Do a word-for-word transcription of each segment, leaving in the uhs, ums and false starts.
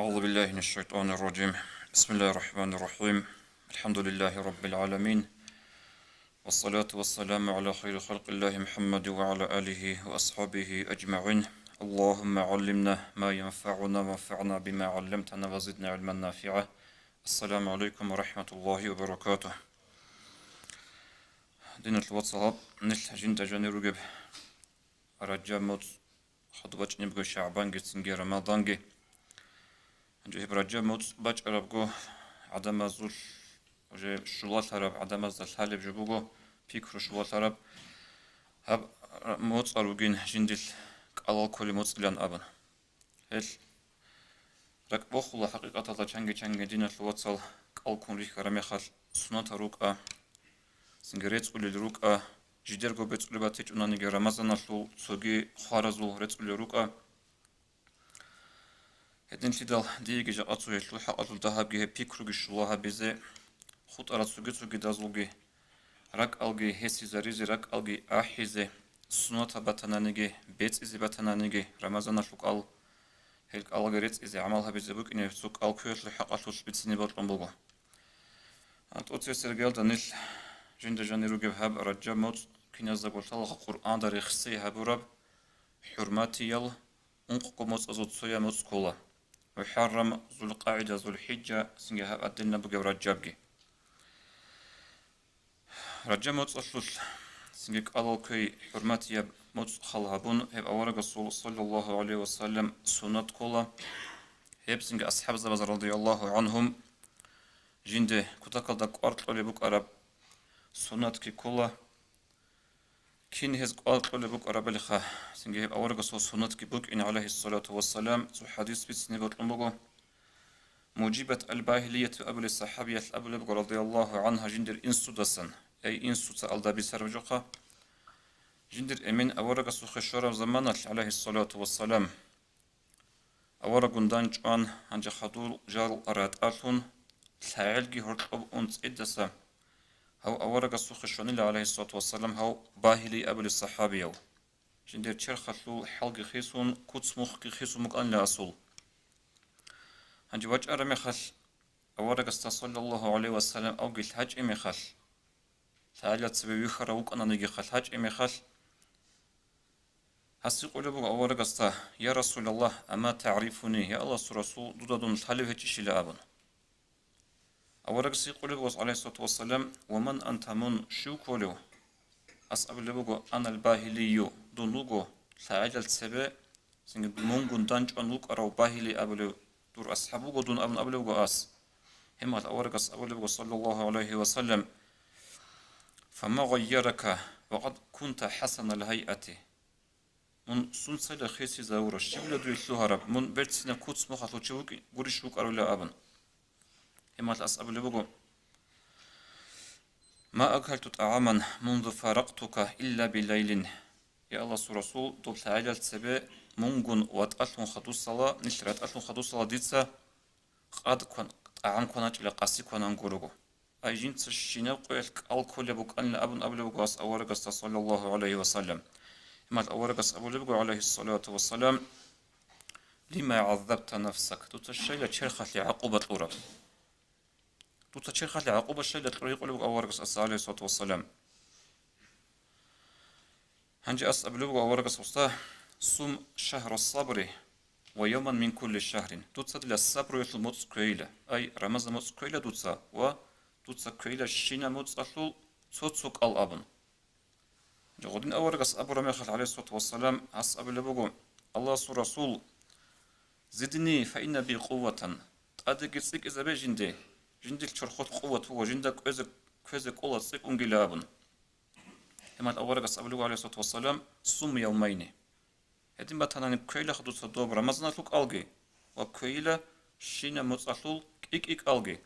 أعوذ بالله من الشيطان الرجيم. بسم الله الرحمن الرحيم. الحمد لله رب العالمين. والصلاة والسلام على خير خلق الله محمد وعلى آله وأصحابه أجمعين. اللهم علمنا ما ينفعنا وانفعنا بما علمتنا وزدنا علما نافعا. السلام عليكم ورحمة الله وبركاته. Диналъул вацал, нилъ жинда жанир ругеб Ражаб муцӀ, хадуб бачӀине буго ШагӀбанги, цинги Рамаданги. Гьанже гьеб Ражаб муцӀ бачӀарабго, гӀадамазул, уже щулалъараб, гӀадамазда лъалеб жо буго, пикру щулалъараб, гьаб муцӀал ругин жиндилъ кӀалал кколеб муцӀилан абун. Гьел ракӀбохула хӀакъикъаталда чанги-чанги, диналъул вацал, кӀал ккун рихьараб мехалъ сунатал рукӀа, цинги рецӀулел рукӀа, жидерго рецӀулеб батичӀониги Рамазаналъул цоги хваразул рецӀулел рукӀа. Гьединлъидал диеги жакъа цо гьелъул хӀакъалъулъ дагьабги гьеб пикруги щула гьабизе, хутӀарал цоги-цогидазулги, ракӀалги гьесизаризе, ракӀалги ахӀизе, сунатаб батананиги, бецӀизе батананиги, Рамазаналъул кӀал, гьел кӀалги рецӀизе гӀамал гьабизе букӀине цо кӀал кквеялъул хӀакъалъулъ бицине бокьун буго. ТӀоцебесеб сергиялда нилъ жинда жанир ругеб гьаб Ражаб муцӀ киназдаго лъалаха Къуръанда рехсей гьабураб хӀурматиял ункъго муцӀазул цояб муцӀ ккола: МухӀаррам, ЗулкъагӀида, ЗулхӀижа, цинги гьаб отдельно бугеб Ражабги. Ражаб муцӀалъулъ цинги кӀалал кквей хӀурматияб муцӀ хал гьабун, гьеб аварагасул, саллаллагьу гӀалайгьи ва саллам, суннат ккола. Гьеб цинги асхӀабзабаз, радияллагьу гӀангьум, жинде кутакалда кӀвар кьолеб букӀараб суннатги ккола. Кин гьез кӀвар кьолеб букӀарабалиха, цинги гьеб аварагасул суннатги букӀин, гӀалайгьиссалату вассалам, цо хӀадис бицине бокьун буго. Мужибат аль-Багьилияту абулеб сахӀабиялъ абулеб буго, радияллагьу гӀангьа, жиндир инсудасан, ай инсуца алда бицараб жоха, жиндир эмен аварагасухъе щвараб заманалъ, гӀалайгьиссалату вассалам, аварагун дандчӀван, гьанже хадур жал ратӀалъун, лъагӀелги гьоркьоб ун цӀидаса, гьав аварагасухъе щванила, гӀалайгьиссалату вассалам, гьав Багьили абулеб сахӀабияв. Жиндир черхалъул хӀалги хисун, куц-мухъги хисун букӀанила асул. Гьанже вачӀараб мехалъ, аварагасда, саллаллагьу гӀалайгьи ва саллам, авги лъачӀеб мехалъ, лъагӀел цебе вихьарав вукӀананигиха лъачӀеб мехалъ, гьас гьикъулеб буго аварагасда: «Я Расулаллагь, ама тагӀрифуни, я Аллагьасул Расул, дуда дун лъалев гьечӀищила?» абун. Аварагас гьикъулеб буго, гӀалайгьиссалату вассалам: «Ва ман анта, мун щив кколев?» Ас абулеб буго: «Ана аль-Багьилию, дун вуго лъагӀелал цебе, цинги мунгун дандчӀван вукӀарав Багьили абулев дур асхӀаб вуго дун», абун абулеб буго ас. Гьебмехалъ аварагас абулеб буго, саллаллагьу гӀалайгьи ва саллам: «Фама гъайярака ва къад кунта хӀасанал гьайъати». Мун сунцайила хисизавурав, щибила дуе лъугьараб, мун берцинаб куц-мухъалъул чи вукӀи-, гурищ вукӀарулев абун. Гьебмехалъ ас абулеб буго: «Ма акалту тӀагӀаман мунзу фаракътука илла билайлин». Я Аллагьасул Расул, доб лъагӀелал цебе мунгун ватӀалъун хадусала, нилъ ратӀалъун хадусала дица къад кван-, тӀагӀам кваначӀила къаси кванан гурого. Ай жинца щинаб къоялъ кӀал кколеб букӀанила абун абулеб буго ас аварагасда, саллаллагьу гӀалайгьи ва саллам. Гьебмехалъ аварагас абулеб буго, гӀалайгьиссалату вассалам: «Лима гӀаззабта нафсак?» Дуца щайила черхалъе гӀакъуба кьураб? Дуца черхалъе гӀакъуба щайила кьураб, гьикъулеб буго аварагас ас, гӀалайгьиссалату вассалам. Гьанже ас абулеб буго аварагас гьесда: «Сум шагьра сабри ва явман мин кулли шагьрин». Дуца дила сабруялъул муцӀ кквейила, ай, Рамазан муцӀ кквейила дуца, ва дуца кквейила щинаб муцӀалъул цо-цо кӀал абун. Гьанже гьедин аварагас абураб мехалъ, гӀалайгьиссалату вассалам, гьас абулеб буго: «Аллагьасул Расул, зидни фа инна би къувватан», тӀадеги цӀикӀкӀизабе жинде, жиндил чорхолъ къуват буго, жинда кӀвезе, кквезе кӀола цӀикӀкӀунгила абун. Гьебмехалъ аварагас абулеб буго, гӀалайгьиссалату вассалам: «Сум явмайни». Гьедин батанани кквейилаха дуца доб Рамазаналъул кӀалги ва кквейила щинаб муцӀалъул кӀи-кӀи кӀалги.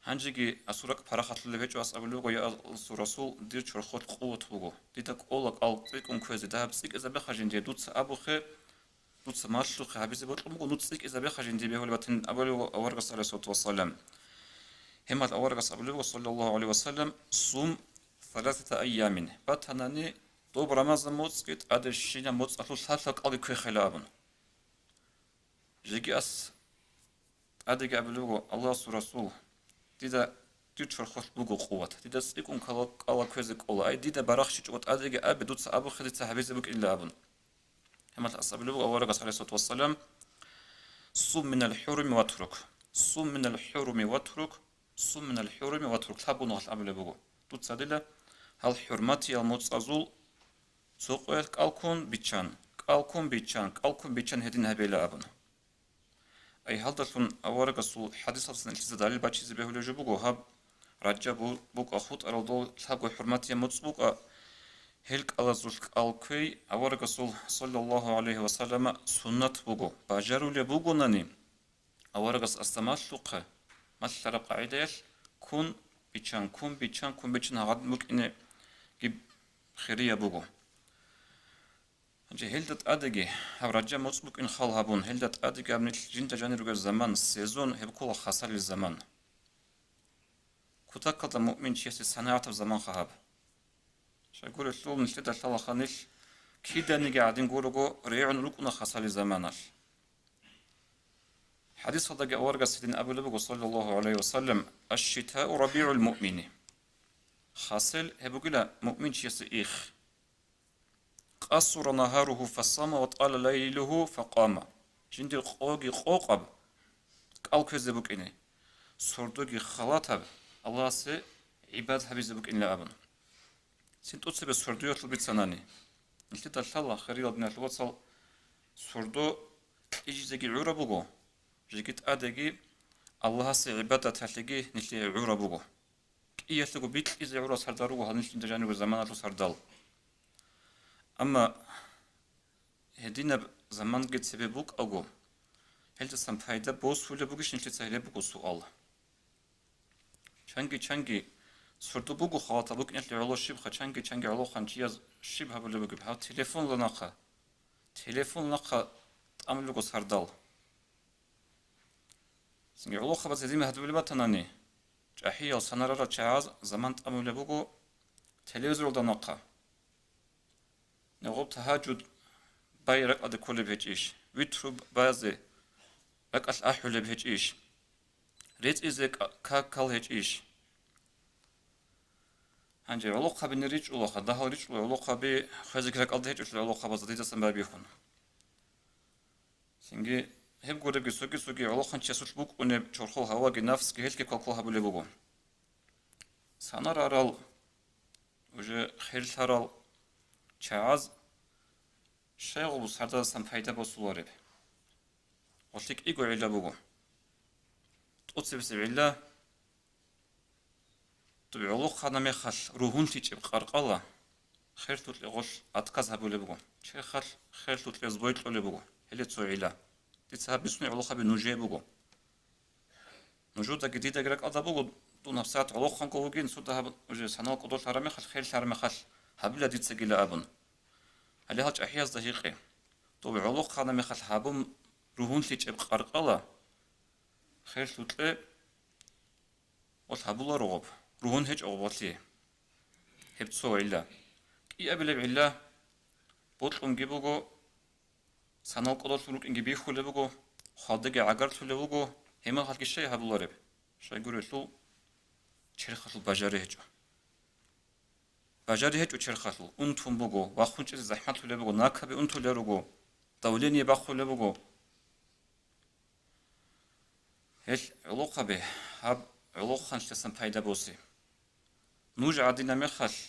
Гьанжеги асул ракӀ парахалъулеб гьечӀо, ас абулеб буго: «Я Аллагьасул Расул, дир чорхолъ къуват буго, дида кӀола кӀал цӀикӀкӀун кквезе, дагьаб цӀикӀкӀизабеха жинде, дуца абухъе, дуца малъухъе гьабизе бокьун буго, ну цӀикӀкӀизабеха жинде», бегьулеб батин абулеб буго аварагас, гӀалайгьиссалату вассалам. Гьебмехалъ аварагас абулеб буго, саллаллагьу гӀалайгьи ва саллам: «Сум саласата айямин», батанани доб Рамазан муцӀги тӀаде щинаб муцӀалъул лъалъа кӀалги кквехъила абун. Жеги ас тӀадеги абулеб буго: «Аллагьасул Расул, дида дир чорхолъ буго къуват, дида цӀикӀкӀун кала-, кӀала кквезе кӀола, ай, дида барахщичӀого тӀадеги абе, дуца абухъе дица гьабизе букӀинилан», – абун. Гьебмехалъ ас абулеб буго аварагас, гӀалайгьиссалату вассалам: «Сум минал хӀуруми ватрук, сум минал хӀуруми ватрук, сум минал хӀуруми ватрук», – лъабго нухалъ абулеб буго: «Дуца дила гьал хӀурматиял моцӀазул цо къоялъ кӀалккун биччан, кӀалккун биччан, кӀалккун биччан гьедин гьабейила», – абун. Ай, гьалдалъун аварагасул хӀадисалдасан нилъеца далил бачизе бегьулеб жо буго, гьаб Ражаб бу-, букӀа, хутӀарал дол лъабго хӀурматиял моцӀ букӀа, гьел кӀалазулъ кӀал кквей аварагасул, саллаллагьу гӀалайгьи ва саллама, суннат буго. Бажарулеб бугонани, аварагас асда малъухъе, малъараб къагӀидаялъ, ккун биччан, ккун биччан, ккун биччан гьагъадин букӀинеги хирияб буго. Гьанже гьелда тӀадеги, гьаб Ражаб моцӀ букӀин хал гьабун, гьелда тӀадеги гьаб нилъ жинда жанир ругеб заман, сезон, гьеб ккола хасалил заман. Кутакалда муъминчиясе санагӀатаб заманха гьаб. Щайгурелъул нилъеда лъалаха нилъ киданиги гӀадин гурого регӀун рукӀуна хасалил заманалъ. ХӀадисалдаги аварагас гьедин абулеб буго, саллаллагьу гӀалайгьи ва саллам: «Аш-шитау рабигӀул муъмини». Хасел гьеб бугила муъминчиясе их. «Къасура нагьаругьу фасама ва тӀала лайлугьу факъама». Жиндир къоги къокъаб кӀал кквезе букӀине, сордоги халатаб Аллагьасе гӀибадат гьабизе букӀинилан абун. Цин тӀоцебе сордоялъул бицанани, нилъеда лъала, хириял диналъул вацал, сордо кьижизеги гӀураб буго, жеги тӀадеги Аллагьасе гӀибадаталъеги нилъее гӀураб буго. КӀиялъего бикьизе гӀурал сардал руго гьанилъ жинда жанивго заманалъул сардал. Амма гьединаб заманги цебе букӀаго, гьелдасан пайда босулеб бугищ нилъеца гьелеб буго суал. Чанги-чанги сордо буго халатаб букӀиналъе гӀоло щибха, чанги-чанги гӀолохъанчияз щиб гьабулеб бугеб? Гьав телефонда нахъа, телефон нахъа тӀамулего сардал. Цинги гӀолохъабаз гьедин гьадулеб батанани, чӀахӀиял санарарал чагӀаз заман тӀамулеб буго телевизоралда нахъа. Гьеб тагьажуд бай ракӀалде кколеб гьечӀищ, витру базе ракӀалъ ахӀулеб гьечӀищ, рецӀизе ка-, какал гьечӀищ. Гьанже гӀолохъабине ричӀчӀулаха, дагьал ричӀчӀула гӀолохъаби, хвезеги ракӀалде гьечӀолъи гӀолохъабазда дидасан байбихьун. Цинги гьеб гуребги цоги-цоги гӀолохъанчиясулъ букӀунеб чорхол гьаваги нафсги гьелъги квалквал гьабулеб буго. Санарарал, уже херлъарал чагӀаз щайгъул сардазасан пайда босулареб? Гъолъи кӀиго гӀилла буго. ТӀоцебесеб гӀилла, доб гӀолохъана мехалъ ругьунлъичӀеб къаркъала, херлъукье гъолъ отказ гьабулеб буго, черхалъ херлъукье сбой кьолеб буго, гьеле цо гӀилла. Дица гьаб бицунеб гӀолохъаби нужее буго. Нужедаги дидаги ракӀалда буго, дун гьабсагӀат гӀолохъанго вугин, цо дагьаб уже санал кӀодолъараб мехалъ, херлъараб мехалъ гьабила дицагила абун. Гьале гьал чӀахӀиязда гьикъе. Доб гӀолохъана мехалъ гьабун ругьунлъичӀеб къаркъала, херлъукье гъолъ гьабуларо гъоб, ругьун гьечӀо гъоб гъолъие. Гьеб цо гӀилла. КӀиабилеб гӀилла бокьунги буго, санал кӀодолъун рукӀинги бихьулеб буго, хвалдаги гӀагарлъулеб буго, гьеб мехалъги щай гьабулареб? Щайгурелъул черхалъул бажари гьечӀо. Бажари гьечӀо черхалъул, унтун буго, вахун чӀезе захӀмалъулеб буго, накаби унтулел руго, давление бахъулеб буго. Гьел гӀолохъаби, гьаб гӀолохъанлъасан пайда босе. Нуж гӀадина мехалъ,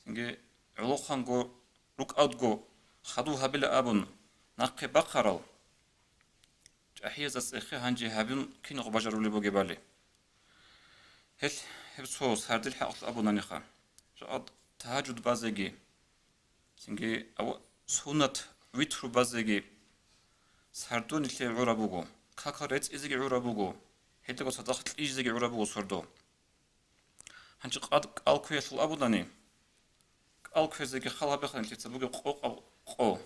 цинги гӀолохъанго рукӀадго хадув гьабила абун нахъе бахъарал чӀахӀиязда цӀехе гьанже гьабун киналго бажарулеб бугебали. Гьел гьеб цо сардил хӀакъалъулъ абунаниха. Жакъа тагьажуд базеги, цинги ав-, суннат витру базеги, сардо нилъее гӀураб буго, какал рецӀизеги гӀураб буго, гьелдаго цадахъ кьижизеги гӀураб буго сордо. Гьанже къад-, кӀал кквеялъул абунани, кӀал кквезеги хал гьабеха нилъеца бугеб къокъаб къо.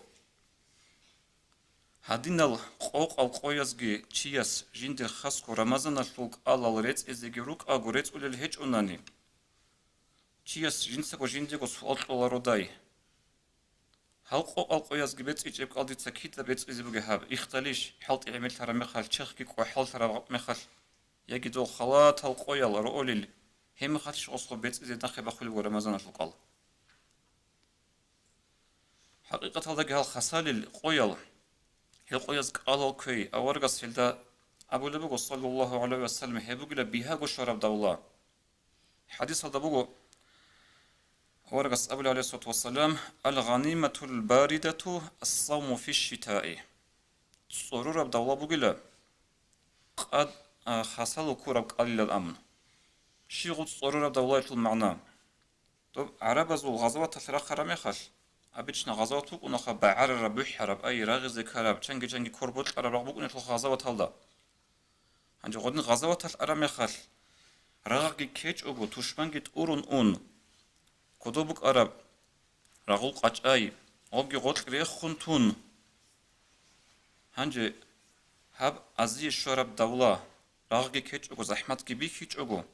Гьадинал къокъал къоязги чияс жиндир хасго Рамазаналъул кӀалал рецӀизеги рукӀаго рецӀулел гьечӀонани, чияс жинцаго жиндиего суал кьолародай? Гьал къокъал къоязги бецӀичӀеб кӀал дица кида бецӀизе бугеб гьаб? Ихдалищ, хӀалтӀи гӀемерлъараб мехалъ, чехги къохӀаллъараб мехалъ, яги дол халатал къоял роолел, гьеб мехалъищ гъосго бецӀизе нахъе бахъулеб буго Рамазаналъул кӀал? ХӀакъикъаталдаги гьал хасалил къоял, гьел къояз кӀалал кквей, аварагас гьелда абулеб буго, саллаллагьу гӀалайгьи ва саллам, гьеб бугила бигьаго щвараб давла. ХӀадисалда буго, аварагас абулеб, гӀалайгьиссалату вассалам: «Ал-гъаниматул баридату ас-савму фиш-шитаи». ЦӀорураб давла бугила къад, а, хасало ккураб кӀалилан абун. Щиб гъоб цӀорураб давлаялъул магӀна? Доб гӀарабазул гъазаваталъ рахъараб мехалъ, обычно гъазават букӀунаха багӀарараб, бухӀараб, ай, рагъизе ккараб, чанги-чанги квер бокьараб рагъ букӀунелъул гъазаваталда. Гьанже гъодин гъазаваталъ араб мехалъ, рагъги ккечӀого, тушманги тӀурун ун, кодоб букӀараб рагъул къачӀай, гъобги гъоркь рехун тун. Гьанже гьаб азие щвараб давла, рагъги ккечӀого, захӀматги бихьичӀого,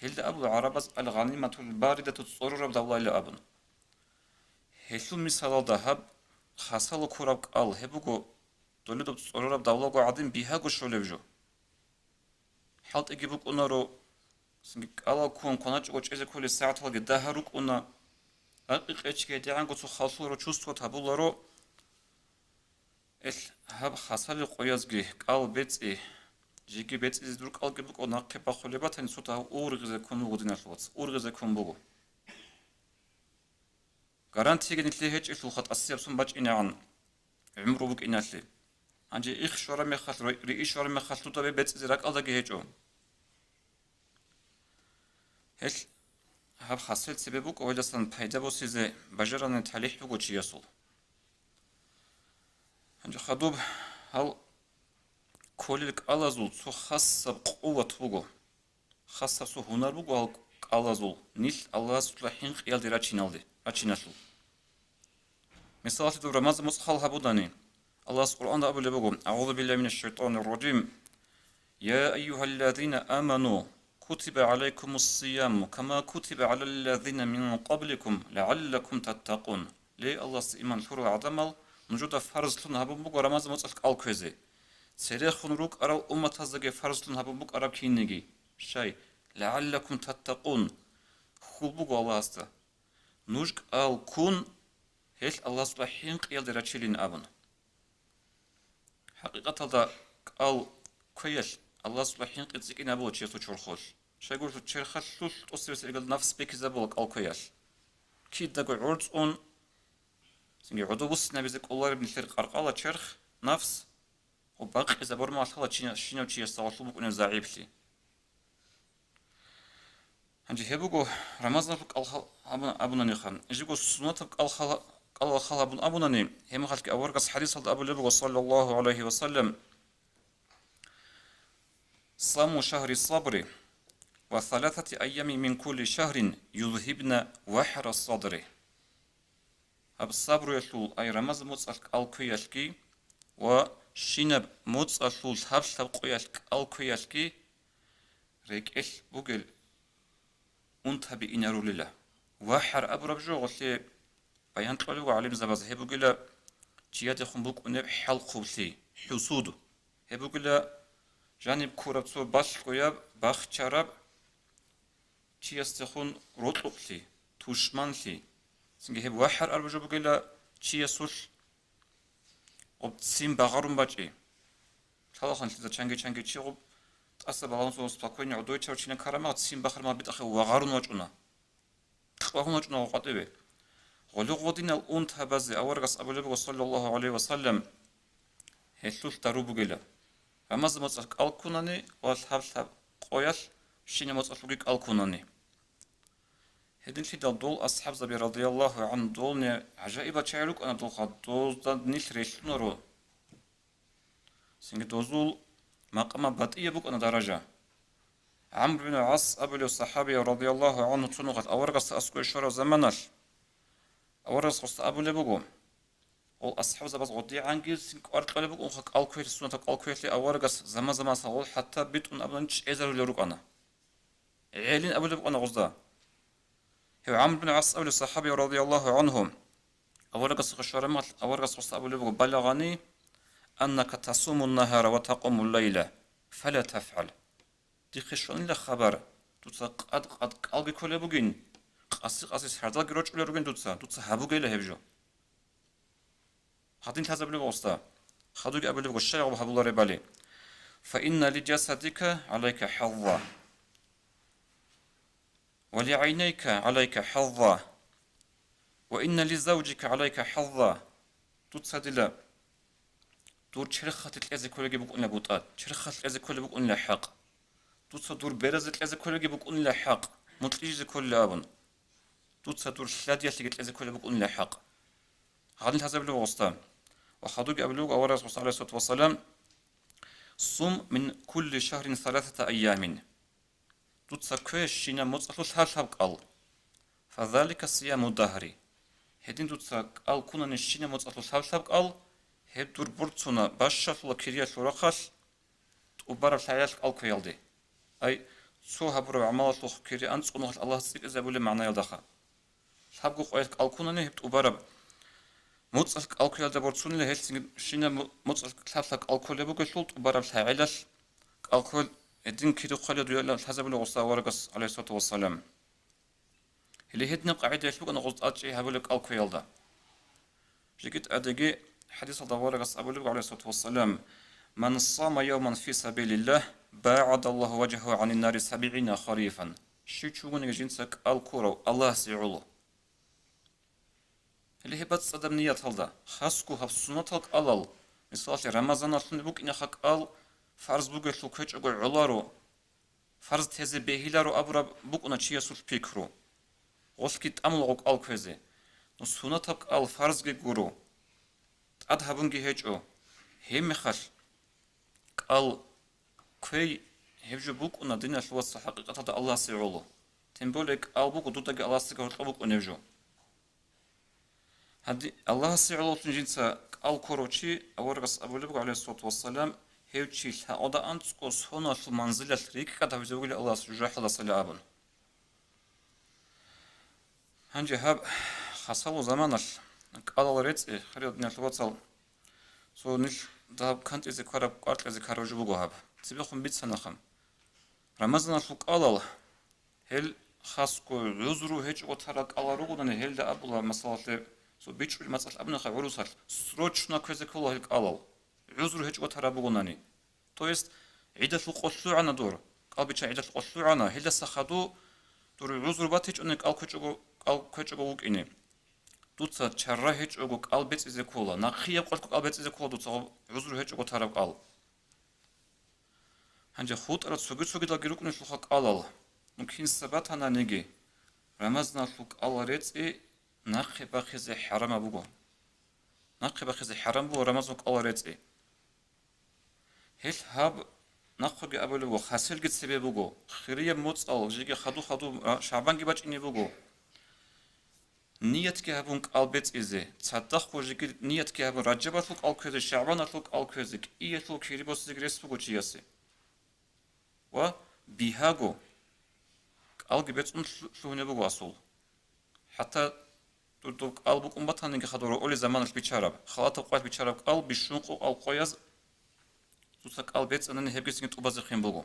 гьелда абула гӀарабаз: «Ал-гъаниматул баридату», цӀорураб давлайила абун. Гьелъул мисалалда гьаб хасало ккураб кӀал, гьеб буго долеб цӀорураб давлаго гӀадин бигьаго щолеб жо. ХӀалтӀиги букӀунаро, цинги кӀалал ккун кваначӀого чӀезе кколел сагӀаталги дагьа рукӀуна, ракъи-къечги гьедигӀанго цо халлъуларо, чувствовать гьабуларо. Эл, гьаб хасалил къоязги кӀал бецӀи, жеги бецӀизе дур кӀалги букӀун нахъе бахъулеб батани, цо дагьа ургъизе ккун буго, диналъул вацал, ургъизе ккун буго. Гарантияги нилъее гьечӀелъулха тӀасияб сон бачӀинегӀан гӀумру букӀиналъе. Гьанже их щвараб мехалъ, ро-, риъи щвараб мехалъ дуда бе-, бецӀизе ракӀалдаги гьечӀо. Гьелъ гьаб хасел цебе букӀа, гьелдасан пайда босизе бажарани талихӀ буго чиясул. Гьанже хадуб гьал кколел кӀалазул цо хасаб къуват буго. Хасаб цо гьунар буго гьал кӀалазул, нилъ Аллагьасукьа хӀинкъиялде рачиналде, рачиналъул. Мисалалъе, доб Рамазан муцӀ хал гьабунани, Аллагьас Къуръанда абулеб буго: «АгӀузу биллагьи минаш шайтанир ражим. Я айюгьаллазина аману, кутиба гӀалайкумус сияму, кама кутиба гӀалаллазина мин къабликум, лагӀаллакум таттакъун». Ле, Аллагьасда иман лъурал гӀадамал, нужеда фарзлъун гьабун буго Рамазан муцӀалъ кӀал кквезе. Церехун рукӀарал умматаздаги фарзлъун гьабун букӀараб кинниги, щай, «лагӀаллакум таттакъун», хьул буго Аллагьасда, нуж кӀал ккун, гьелъ Аллагьасукьа хӀинкъиялде рачилин абун. ХӀакъикъаталда, кӀал кквеялъ Аллагьасукьа хӀинкъи цӀикӀкӀин абула чиясул чорхолъ. Щайгурелъул черхалъулъ тӀоцебесеб иргаялда нафс бекизабула кӀал кквеялъ. Кидаго гӀорцӀун, цинги гӀодобуссинабизе кӀолареб нилъер къаркъала черх, нафс, гьеб бакъизабураб мехалъ щинав чиясда гьелъул букӀунеб загӀиплъи. Гьанже гьеб буго Рамазаналъул кӀал хал абун-, абунаниха. Жего суннатаб кӀал хал-, кӀалал хал абун абунани, гьеб мехалъги аварагас хӀадисалда абулеб буго, саллаллагьу гӀалайгьи ва саллам: «Саму шагьри сабри ва саласати айями мин кулли шагьрин юзгьибна вахӀра садри». Гьаб сабруялъул, ай Рамазан муцӀалъ кӀал кквеялъги ва щинаб муцӀалъул лъаб-лъаб къоялъ кӀал кквеялъги рекӀелъ бугел унтаби инарулила. ВахӀар абураб жо гъолъе баян кьолеб буго гӀалимзабаз, гьеб бугила чиядехун букӀунеб хӀалхъублъи, хӀусуд. Гьеб бугила жаниб ккураб цо балъгояб, бахчараб, чиясдехун рокьукълъи, тушманлъи. Цинги гьеб вахӀар арбужо бугила чиясулъ гъуб ццин багъарун бачӀи. Лъалаха нилъеда чанги-чанги чи гъуб тӀаса балагьун спокойно гӀодой чарав чина карамагъ ццин бахармагъ битӀахъе вагъарун вачӀуна. Кьвагьун вачӀуна гъукъатӀиве. Гъоле гъодинал унтабазе аварагас абулеб буго, саллаллагьу гӀалайгьи ва саллам, гьелъулъ дару бугила. Рамазан моцӀалъ кӀал ккунани ва лъаб-лъаб къоялъ щинаб моцӀалъулги кӀал ккунани. Гьединлъидал дол асхӀабзаби, радияллагьу гӀанхум, долни гӀажаибал чагӀи рукӀана долха, дозда нилъ релълъунаро. Цинги дозул макъамаб батӀияб букӀана даража. ГӀамр бин ГӀас абулев сахӀабияв, радияллагьу гӀанху, цо нухалъ аварагасда аскӀове щвараб заманалъ, аварагас гъосда абулеб буго, гъол асхӀабзабаз гъодигӀанги цин кӀвар кьолеб букӀунха кӀал кквеялъе, суннатаб кӀал кквеялъе аварагас заман-заманалъ гъол хӀатта битӀун абуни чӀезарулел рукӀана. ГӀелин абулеб букӀана гъозда. Гьев ГӀамр бин ГӀас абулев сахӀабияв, радияллагьу гӀанху, Аварагасухъе щвараб мехалъ, аварагас гъосда абулеб буго: «Балагъани аннака тасумун нагьара ва такъумул лайла, фала тафгӀал». Дихъе щванила хабар, дуца къад-къад кӀалги кколеб бугин, къаси-къаси сардалги рочӀулел ругин дуца, дуца гьабугейила гьеб жо. Гьадин лъазабулеб гъосда. Хадуги абулеб гъос щай гъаб гьабуларебали: «Фа инна ли жасадика гӀалайка хӀазза, ва ли гӀайнайка гӀалайка хӀазза, ва инна ли завжика гӀалайка хӀазза». Дуца дила дур черхалъе кьезе кколеги букӀунила бутӀа, черхалъ кьезе кколеб букӀунила хӀакъ. Дуца дур беразе кьезе кколеги букӀунила хӀакъ, мукьижизе кколила абун. Дуца дур лъадиялъеги кьезе кколеб букӀунила хӀакъ. Гьадин лъазабулеб гъосда. Ва хадуги абулеб буго аварагас гъосда, гӀалайгьиссалату вассалам: «Сум мин кулли шагьрин саласата айямин». Дуца ккве щинаб моцӀалъул лъаб-лъаб кӀал. «Фазалика сияму дагьри». Гьедин дуца кӀал ккунани щинаб моцӀалъул лъаб-лъаб кӀал, гьеб дур борцуна бащалъула кириялъул рахъалъ тӀубараб лъагӀел кӀал кквеялде. Ай, цо гьабураб гӀамалалъухъ кири анцӀго нухалъ Аллагьас цӀикӀкӀинабулеб магӀнаялдаха. Лъабго къоялъ кӀал ккунани гьеб тӀубараб моцӀалъ кӀал кквеялда борцунила, гьелъ цинги щинаб мо-, моцӀалъ лъаб-лъаб кӀал кколеб бугелъул тӀубараб лъагӀелалъ кӀал кквел гьедин кири хъвалев дуе лъазабулеб гъосда аварагас, гӀалайгьиссалату вассалам. Гьеле гьединаб къагӀидаялъ букӀана гъоз тӀадчӀей гьабулеб кӀал кквеялда. Жеги тӀадеги хӀадисалда аварагас абулеб, гӀалайгьиссалату вассалам: «Ман сама явман фи сабилиллагь, багӀадаллагьу важгьагьу гӀанин нари сабгӀина харифан». Щив чи вугониги жинца кӀал ккурав Аллагьасе гӀоло. Гьеле гьеб бацӀцӀадаб нияталда, хасго гьаб суннатал кӀалал, мисалалъе, Рамазаналъун букӀинеха кӀал, фарз бугелъул кквечӀого гӀоларо, фарз тезе бегьиларо абураб букӀуна чиясул пикру. Гъолъги тӀамулаго кӀал кквезе. Ну, сунатаб кӀал фарзги гуро, тӀад гьабунги гьечӀо. Гьебмехалъ кӀал кквей, гьеб жо букӀуна, диналъул вацал, хӀакъикъаталда Аллагьасе гӀоло. Тем более кӀал буго дудаги Аллагьасдаги гьоркьоб букӀунеб жо. Гьади-, Аллагьасе гӀололъун жинца кӀал ккурав чи, аварагас абулеб буго, гӀалайгьиссалату вассалам, гьев чи лъагӀалда анцӀго соналъул манзилалъ рикӀкӀад гьавизе вугила Аллагьас жужахӀалдасали абун. Гьанже гьаб хасалу заманалъ кӀалал рецӀи, хириял диналъул вацал, цо нилъ дагьаб кантӀизе ккараб, кӀвар кьезе ккараб жо буго гьаб. Цебехун бицанаха. Рамазаналъул кӀалал, гьел хасго гӀузру гьечӀого тарал кӀалал ругонани, гьелда абула, масалалъе, цо бичӀчӀулеб мацӀалъ абунаха гӀурусалъ, срочно кквезе ккола гьел кӀалал, гӀузру гьечӀого тараб бугонани. То есть, гӀидалъул къо лъугӀана дур, кӀал биччан гӀидалъул къо лъугӀана, гьелдаса хадув дур гӀузру батичӀони кӀал кквечӀого, кӀал кквечӀого вукӀине. Дуца чара гьечӀого кӀал бецӀизе ккола, нахъияб къоялъго кӀал бецӀизе ккола дуца гъоб гӀузру гьечӀого тараб кӀал. Гьанже хутӀарал цоги-цогидалги рукӀунелъулха кӀалал. Ну, кинса батананиги, Рамазаналъул кӀалал рецӀи нахъе бахъизе хӀарамаб буго. Нахъе бахъизе хӀарам буго Рамазан кӀалал рецӀи. Гьелъ гьаб нахъеги абулеб буго, хасилги цебе буго, хирияб моцӀал жеги хаду-хаду ра-, шагӀбанги бачӀине буго. Ниятги гьабун кӀал бецӀизе, цадахъго жеги ниятги гьабун Ражабалъул кӀал кквезе, ШагӀбаналъул кӀал кквезе, кӀиялъул кири босизеги рес буго чиясе. Ва бигьаго кӀалги бецӀун лъу-, лъугьунеб буго асул. ХӀатта дур доб кӀал букӀун батаниги хадур, оли заманалъ бичараб, халатаб къоялъ бичараб кӀал, бищун къо-, кӀал къояз дуца кӀал бецӀанани, гьебги цинги тӀубазехъин буго.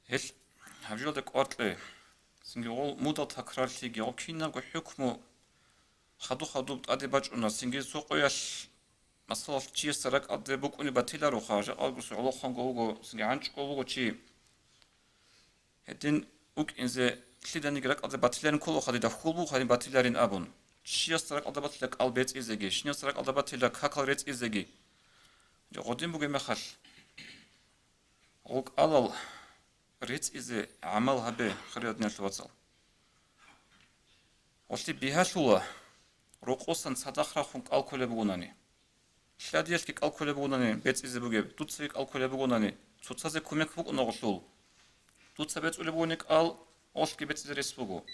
Гьел гьаб жоялда кӀвар кье. Цинги гъол мудал такрарлъиги, гъол кинабго хӀукму хаду-хадуб тӀаде бачӀуна, цинги цо къоялъ, масалалъ, чиясда ракӀалде букӀунеб батилароха, жакъалгуса гӀолохъанго вуго, цинги гӀанчӀго вуго чи. Гьедин вукӀинзе лъиданиги ракӀалде батиларин кколаха, дида хьул буго гьадин батиларин абун. Чиясда ракӀалда батила кӀал бецӀизеги, щинасда ракӀалда батила какал рецӀизеги. Гъодин бугеб мехалъ, гъол кӀалал рецӀизе гӀамал гьабе, хириял диналъул вацал. Гъолъи бигьалъула, рокъосан цадахъ рахун кӀал кколеб бугонани. Лъадиялъги кӀал кколеб бугонани, бецӀизе бугеб, дуцаги кӀал кколеб бугонани, цоцазе кумек букӀуна гъолъул. Дуца бецӀулеб бугони кӀал, гъолъги бецӀизе рес буго.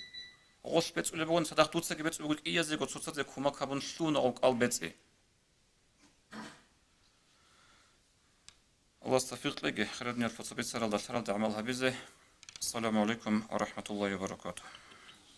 Гъолъ бецӀулеб бугони цадахъ дуцаги бецӀулеб буго, кӀиязего цоцазе кумек гьабун лъугьуна гъол кӀал бецӀи. Аллагьас тавфикъ кьеги, хириял диналъул вацал, бицаралда, лъаралда гӀамал гьабизе. السلام عليكم ورحمة الله وبركاته.